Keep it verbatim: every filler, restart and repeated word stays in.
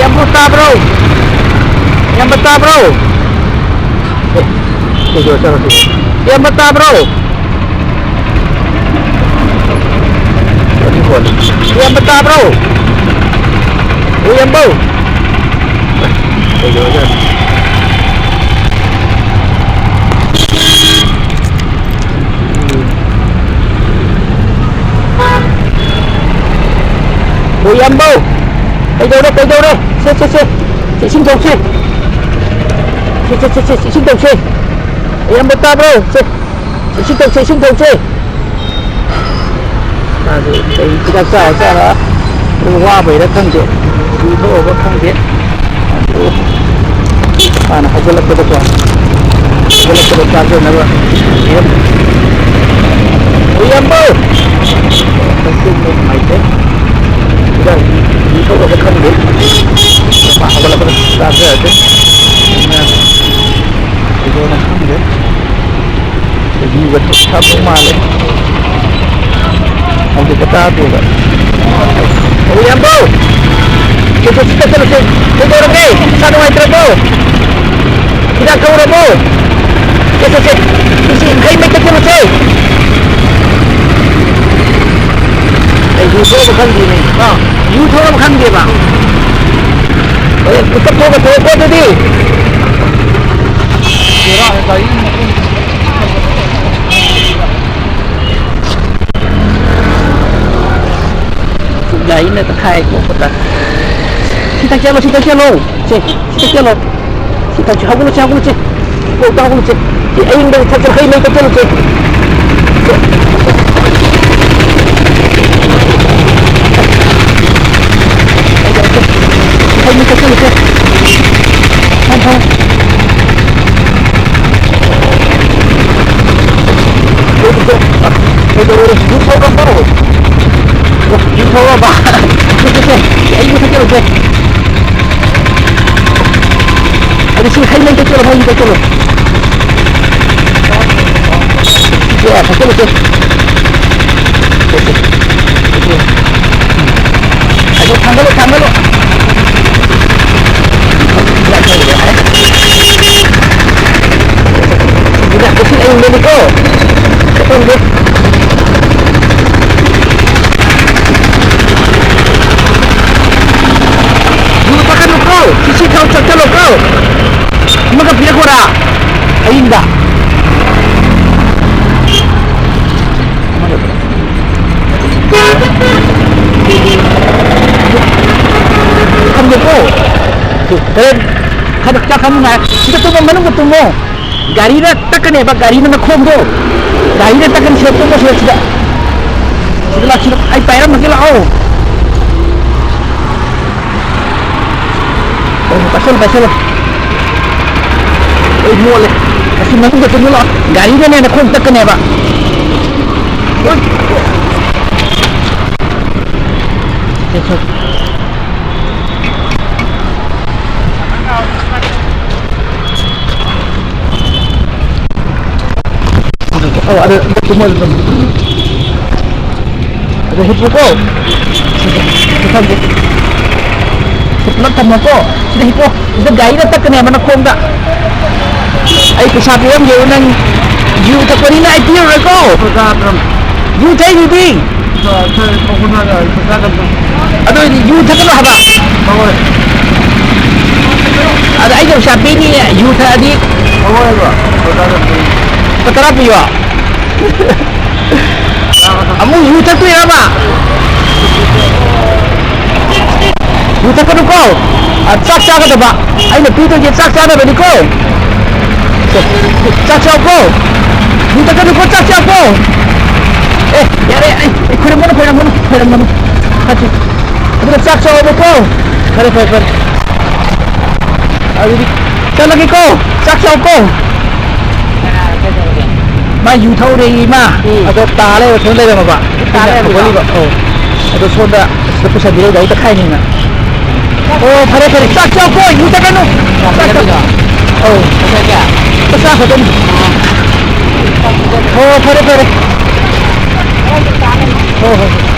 ꯏꯌꯥꯝꯕ ꯇꯥꯕ꯭ꯔꯣ? ꯏꯌꯥꯝꯕ ꯇꯥꯕ꯭ꯔꯣ? ꯑꯦ, ꯀꯩꯗꯧꯔ ꯆꯠꯂꯣ ꯁꯤ? ꯏꯌꯥꯝꯕ ꯇꯥꯕ꯭ꯔꯣ? ꯏꯌꯥꯝꯕ ꯇꯥꯕ꯭ꯔꯣ? ꯑꯣ, ꯏꯌꯥꯝꯕꯧ! ꯀꯩꯗꯧꯔꯖꯥꯠꯅꯣ? ꯑꯣ, ꯏꯌꯥꯝꯕꯧ! ꯀꯩꯗꯧꯔꯦ, ꯀꯩꯗꯧꯔꯦ? ꯁꯦ, ꯁꯦ, ꯁꯦ꯫ ꯁꯦ, ꯏꯁꯤꯡ ꯊꯛꯁꯦ꯫ ꯁꯦ, ꯁꯦ, ꯁꯦ, ꯁꯦ, ꯏꯁꯤꯡ ꯊꯛꯁꯦ꯫ ꯏꯌꯥꯝꯕ ꯇꯥꯕ꯭ꯔꯣ? ꯁꯦ, ꯁꯦ, ꯏꯁꯤꯡ ꯊꯛꯁꯦ, ꯏꯁꯤꯡ ꯊꯛꯁꯦ꯫ ꯃꯥꯁꯨ ꯀꯩ ꯍꯤꯗꯥꯛ ꯆꯥꯔ ꯆꯥꯔ ꯑꯗꯨꯝ ꯋꯥꯕꯩꯔꯥ ꯈꯪꯗꯦ, ꯌꯨ ꯊꯛꯑꯕ ꯈꯪꯗꯦ꯫ ꯑꯗꯨ ꯃꯥꯅ ꯍꯧꯒꯠꯂꯛꯄꯗꯀꯣ, ꯍꯧꯒꯠꯂꯛꯄꯗ ꯆꯥꯖꯅꯕ ꯄꯤꯔꯝꯃꯤ꯫ ꯑꯣ, ꯏꯌꯥꯝꯕ! ꯇꯨꯝꯕ ꯅꯨꯡꯉꯥꯏꯇꯦ꯫ ꯍꯤꯗꯥꯛ ꯌꯨ ꯊꯛꯑꯕ ꯈꯪꯗꯦ꯫ ꯃꯥ ꯍꯧꯒꯠꯂꯛꯄꯗ ꯆꯥꯖꯔꯁꯦ꯫ ꯀꯩꯗꯧꯅꯣ ꯈꯪꯗꯦ꯫ ꯌꯨꯒ ꯊꯛ-, ꯊꯛꯄ ꯃꯥꯜꯂꯦ꯫ ꯍꯧꯖꯤꯛꯇ ꯇꯥꯗꯦꯕ꯫ ꯑꯣ, ꯏꯌꯥꯝꯕ! ꯆꯠ-, ꯆꯠ-, ꯆꯠ-, ꯆꯠꯂꯨꯁꯦ꯫ ꯀꯩꯗꯧꯔꯒꯦ? ꯏꯁꯥ ꯅꯨꯡꯉꯥꯏꯇ꯭ꯔꯕꯣ? ꯍꯤꯗꯥꯛ ꯊꯛꯎꯔꯕꯣ? ꯆꯠ-, ꯆꯠ-, ꯆꯠ-, ꯆꯠꯂꯨꯁꯦ꯫ ꯍꯩ ꯃꯩ ꯆꯠꯂꯨꯁꯦ꯫ ꯑꯩ ꯌꯨ ꯊꯛꯑꯕ ꯈꯪꯗꯦꯅꯦ꯫ ꯑꯥ, ꯌꯨ ꯊꯛꯑꯕ ꯈꯪꯗꯦꯕ꯫ ꯍꯣꯔꯦꯟ ꯄꯤꯛꯑꯞ ꯊꯣꯛꯑꯒ ꯊꯣꯛꯂꯛꯀꯣ ꯑꯗꯨꯗꯤ꯫ ꯕꯦꯔꯥꯅꯤ ꯒꯥꯔꯤ꯫ ꯒꯥꯔꯤꯅ ꯇꯛꯈꯥꯏ ꯈꯣꯠꯄꯗ꯫ ꯁꯤꯗ ꯆꯠꯂꯣ, ꯁꯤꯗ ꯆꯠꯂꯣ꯫ ꯁꯦ, ꯁꯤꯗ ꯆꯠꯂꯣ꯫ ꯁꯤꯗ ꯍꯧꯒꯠꯂꯣ, ꯁꯤ ꯍꯧꯒꯠꯂꯣ, ꯁꯦ꯫ ꯀꯣꯛꯇ ꯍꯧꯒꯠꯂꯣ, ꯁꯦ꯫ ꯁꯤ ꯑꯌꯤꯡꯕ ꯊꯛꯆꯜꯂꯣ, ꯍꯩ ꯃꯍꯤ ꯊꯛꯆꯜꯂꯣ, ꯁꯦ꯫ ꯁꯦ꯫ ꯍꯩ ꯃꯍꯤ ꯊꯛꯆꯜꯂꯣ, ꯁꯦ꯫ ꯐꯝ, ꯐꯝ꯫ ꯀꯩꯗꯧꯔꯦ? ꯌꯨ ꯊꯛꯑꯕꯣ? ꯌꯨ ꯊꯛꯑꯕ? ꯁꯦ, ꯁꯦ, ꯁꯦ, ꯑꯩ ꯌꯨ ꯊꯛꯆꯜꯂꯨꯁꯦ꯫ ꯑꯗꯨ ꯁꯤ ꯍꯩ ꯃꯍꯤ ꯊꯛꯆꯜꯂꯣ, ꯍꯩ ꯃꯍꯤ ꯊꯛꯆꯜꯂꯣ꯫ ꯁꯦ, ꯊꯛꯆꯜꯂꯨꯁꯦ꯫ ꯁꯦ, ꯁꯦ, ꯁꯦ, ꯁꯦ꯫ ꯑꯗꯨ ꯊꯥꯡꯒꯠꯂꯣ, ꯊꯥꯡꯒꯠꯂꯣ꯫ ꯊꯤꯡꯕꯅꯤꯀꯣ꯫ ꯈꯪꯗꯦ꯫ ꯌꯨ ꯊꯛꯀꯅꯨꯀꯣ, ꯁꯤꯁꯤ ꯊꯥꯎ ꯆꯠꯀꯅꯨꯀꯣ꯫ ꯑꯃꯒ ꯄꯤꯔꯛꯈꯣꯔꯥ? ꯑꯌꯤꯡꯕ꯫ ꯊꯝꯒꯦꯀꯣ꯫ ꯍꯣꯔꯦꯟ ꯈꯔ ꯆꯥꯛ ꯈꯔ ꯅꯨꯡꯉꯥꯏ꯫ ꯁꯤꯗ ꯇꯨꯝꯃꯣ, ꯃꯅꯨꯡꯗ ꯇꯨꯝꯃꯣ꯫ ꯒꯥꯔꯤꯅ ꯇꯛꯀꯅꯦꯕ, ꯒꯥꯔꯤꯅ ꯅꯈꯣꯡꯗꯣ꯫ ꯒꯥꯔꯤꯅ ꯇꯛꯀꯅꯤ, ꯁꯤꯗ ꯇꯨꯝꯃꯣ, ꯁꯤꯗ, ꯁꯤꯗ꯫ ꯁꯤꯗ ꯂꯥꯛꯑꯣ, ꯁꯤꯗ꯫ ꯑꯩ ꯄꯥꯏꯔꯝꯃꯒꯦ, ꯂꯥꯛꯑꯣ꯫ ꯑꯣ, ꯄꯥꯏꯁꯜꯂꯣ, ꯄꯥꯏꯁꯜꯂꯣ꯫ ꯑꯩ ꯃꯣꯠꯂꯦ꯫ ꯑꯁꯤ ꯃꯅꯨꯡꯗ ꯆꯪꯁꯤꯜꯂꯣ꯫ ꯒꯥꯔꯤꯗꯅꯦ ꯅꯈꯣꯡ ꯇꯛꯀꯅꯦꯕ꯫ ꯑꯣ, ꯑꯗꯨ, ꯑꯗꯨ ꯇꯨꯝꯃꯣ, ꯑꯗꯨ ꯇꯨꯝꯃꯣ꯫ ꯑꯗꯨ ꯍꯤꯞꯄꯨꯀꯣ꯫ ꯁꯤ ꯊꯝꯒꯦ꯫ ꯁꯤ ꯄꯨꯂꯞ ꯊꯝꯃꯣꯀꯣ꯫ ꯁꯤꯗ ꯍꯤꯞꯄꯣ꯫ ꯁꯤꯗ ꯒꯥꯔꯤꯅ ꯇꯛꯀꯅꯦꯕ ꯅꯈꯣꯡꯗ꯫ ꯑꯩ ꯄꯩꯁꯥ ꯄꯤꯔꯝꯒꯦꯕ ꯅꯪ ꯌꯨ ꯊꯛꯄꯅꯤꯅ ꯑꯩ ꯄꯤꯔꯔꯣꯏꯀꯣ꯫ ꯌꯨ ꯊꯛꯏꯗꯨꯗꯤ꯫ ꯑꯗꯨ ꯌꯨ ꯊꯛꯀꯅꯨ ꯍꯥꯏꯕ꯫ ꯑꯗ ꯑꯩꯅ ꯄꯩꯁꯥ ꯄꯤꯅꯤ, ꯌꯨ ꯊꯛꯑꯗꯤ꯫ ꯂꯨꯄꯥ ꯇꯔꯥ ꯄꯤꯌꯣ꯫ ꯑꯃꯨꯛ ꯌꯨ ꯊꯛꯇꯣꯏꯔꯕ? ꯌꯨ ꯊꯛꯀꯅꯨꯀꯣ꯫ ꯑ, ꯆꯥꯛ ꯆꯥꯒꯗꯕ꯫ ꯑꯩꯅ ꯄꯤꯗꯣꯏꯁꯦ ꯆꯥꯛ ꯆꯥꯅꯕꯅꯤꯀꯣ꯫ ꯆꯥꯛ ꯆꯥꯎꯀꯣ꯫ ꯌꯨ ꯊꯛꯀꯅꯨꯀꯣ, ꯆꯥꯛ ꯆꯥꯎꯀꯣ꯫ ꯑꯦ, ꯌꯥꯔꯦ, ꯑꯩ, ꯑꯩ ꯈꯣꯏꯔꯝꯒꯅꯨ, ꯈꯣꯏꯔꯝꯒꯅꯨ, ꯈꯣꯏꯔꯝꯒꯅꯨ꯫ ꯐꯠꯇꯦ꯫ ꯑꯗꯨꯒ ꯆꯥꯛ ꯆꯥꯎꯕꯀꯣ꯫ ꯐꯔꯦ, ꯐꯔꯦ, ꯐꯔꯦ꯫ ꯑꯗꯨꯗꯤ ꯆꯠꯂꯒꯦꯀꯣ꯫ ꯆꯥꯛ ꯆꯥꯎꯀꯣ꯫ ꯃꯥ ꯌꯨ ꯊꯛꯎꯔꯦ, ꯏꯃꯥ꯫ ꯎꯝ꯫ ꯑꯗꯣ ꯇꯥ ꯂꯩꯔ ꯁꯣꯝꯗ ꯂꯩꯔꯝꯃꯕ꯫ ꯇꯥ ꯂꯩꯔꯝꯃꯕ? ꯍꯧꯒꯠꯂꯤꯕ꯫ ꯑꯧ꯫ ꯑꯗꯣ ꯁꯣꯝꯗ ꯁꯤꯗ ꯄꯨꯁꯟꯕꯤꯔꯣ, ꯒꯥꯔꯤ ꯇꯛꯈꯥꯏꯅꯤꯅ꯫ ꯑꯣ, ꯐꯔꯦ, ꯐꯔꯦ꯫ ꯆꯥꯛ ꯆꯥꯎꯀꯣ, ꯌꯨ ꯊꯛꯀꯅꯨ꯫ ꯆꯥꯛ ꯆꯥꯎ꯫ ꯑꯧ꯫ ꯆꯥꯛ ꯆꯥ ꯈꯛꯇꯅꯤ꯫ ꯑꯣ, ꯐꯔꯦ, ꯐꯔꯦ꯫ ꯍꯣꯏ, ꯍꯣꯏ꯫